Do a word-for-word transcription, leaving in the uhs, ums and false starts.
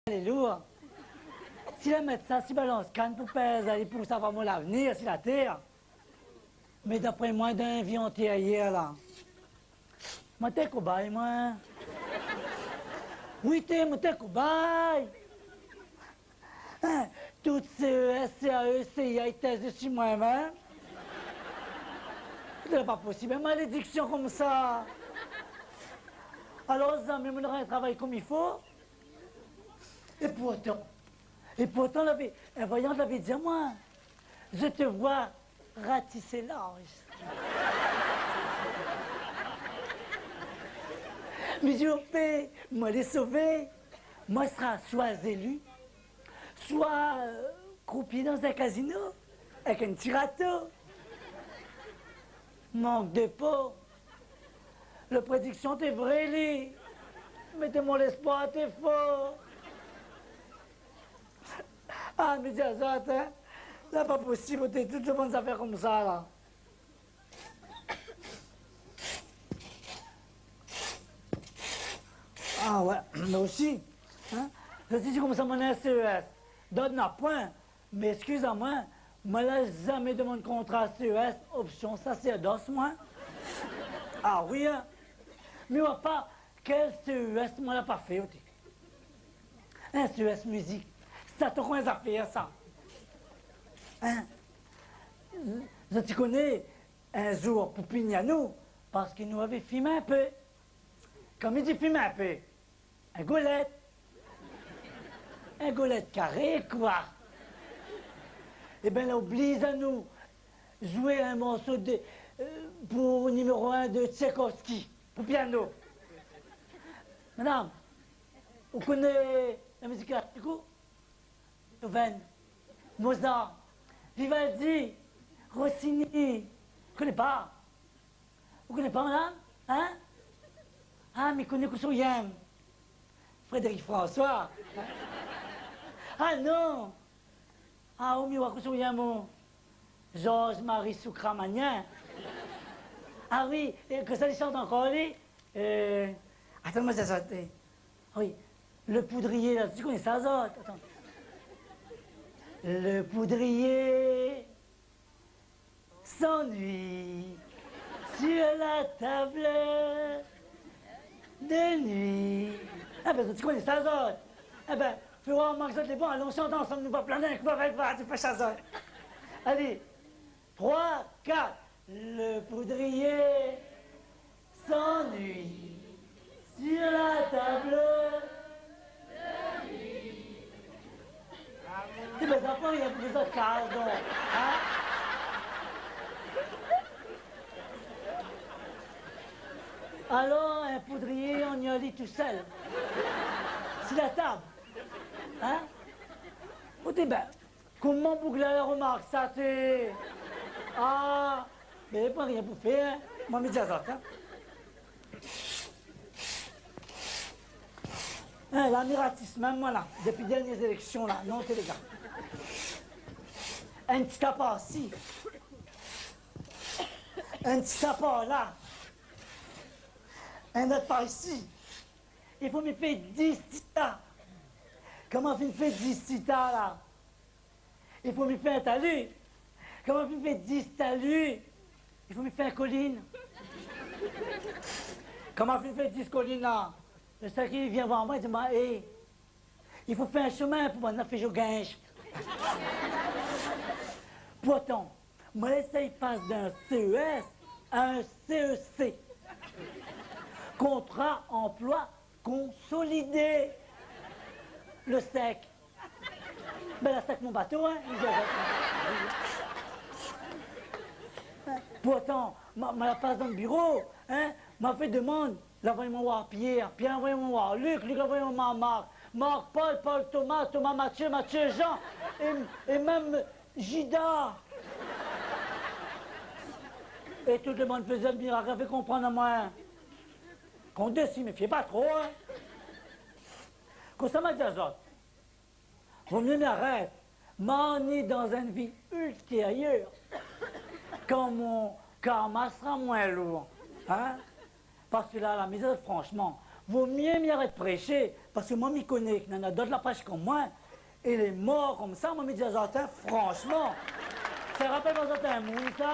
lé lour. Si la mèt sa si balans kann pou pèz ali pou savoir mon lavnir si la tèr. Mé dapré moin, dan in vi antérièr la, moin té kobay, moin. Oui, té, moin té kobay. Hein, tout C E S, C A E, C I A i tèz dsi moin, hein. Sé pa posib, in malédiksion konmsa. Alor, zamé moin nora in travay konm i fo. É pourtan, é pourtan, lavé, in voyant lavé di amoin, « Je te vois ratisser large. » Mi di, « Opé, moin lé sové, moin sra soi zéli, soi, euh, kroupié dan in kazino, avèk in ti rato. » Mank de po. Lo prédiksion té vré, li. Mé té mon léspoir té fo. Ah, mi di azot, hein, la pa posib, té tout bann zafèr konmsa la. Ah ouais, mé osi, hein, zot i di konmsa, moin néna C E S. Dot na poin. Mé éskiz amoin, moin la zamé demann kontra C E S, opsion sasèrdos, moin. Ah oui, hein. Mi oi pa kèl C E S moin la pa fé, oté. In C E S mizik, sa té koman zafèr sa. Hein? Zot i koné, in zour pou pini anou, parské nou lavé fim in pé. Kan mi di fim in pé, in golèt. In golèt karé, koi. Ében, la obliz anou zoué in morso de, euh, pou niméro in de Tchaïkovski, pou piano. Madam, ou koné la mizik klasik ou? Beethoven, Mozart, Vivaldi, Rossini. Koné pa? Ou koné pa, madam? Hein? Ah, mi koné kosa ou yèm. Frédéric François. Ah non! Ah, ou mi oi kosa ou yèm, ou. Georges Marie Soucramagnin. Ah oui, é kosa li shant ankor, li? Euh, atann, moin sa sort, euh, oui, Le Poudrier, la, zot i koné sa, zot? Atann. Le poudrier s'ennuie sur la table de nuit. Ében, zot i koné sa, zot? Ében, fé oir amoin ke zot lé bon, alon shant ansanm, nou va plin in kou avèk, va, ti pa sa, zot. Alé. Trois, quatre. Le poudrier s'ennuie sur la table de nuit. Ti pa sa, pa rien pou sa, kaz, non, hein? Alor, in poudrié, i annuiy ali tousèl. Si la tab. Hein? Ou té, bin, koman boug-la la remark sa, té? Ah, mé pa rien pou fèr, hein. Moin, mi di azot, hein. Hein, la mi ratis mèm, moin, la, dépi dèrnié zéléksion, la. Non, té, lé gars. In ti ta par isi. In ti ta par la. In not par isi. I fo mi fé dis ti ta. Kan ma fine fé dis ti ta, la, i fo mi fé in tali. Kan ma fine fé dis tali, i fo mi fé in kolinn. Kan ma fine fé dis kolinn, la, lo sèk i vien voir moin, i di amoin, é, i fo fé in shomin pou bann-la fé jogging. Pourtan, moin la éséy pas d'in C E S a in C E C. Kontra anploi konsolidé. Lo sèk. Bin, la sèk mon bato, hein. Pourtan, ma, ma la pas dan biro, hein, ma fé demann, la anvoy amoin voir Pierre, Pierre la anvoy amoin voir Luc, Luc la anvoy amoin voir Marc, Marc, Paul, Paul, Thomas, Thomas, Mathieu, Mathieu, Jean, é, é mèm Judas. É tout lo moun fé mirak, la fé konprann amoin. Kont dsi, méfié pa tro, hein. Konmsa, ma di azot, vo mié mi arèt, ma ni dan in vi ultérièr, kan mon karma sra moin lour, hein. Parske la, la, mi di azot fransman, Vo myé mi arèt présé, parske moin mi koné ke néna dot la près konm moin, é lé mor konmsa, moin mi di azot, in, franshman, sa i rapèl pa zot in moun, sa ?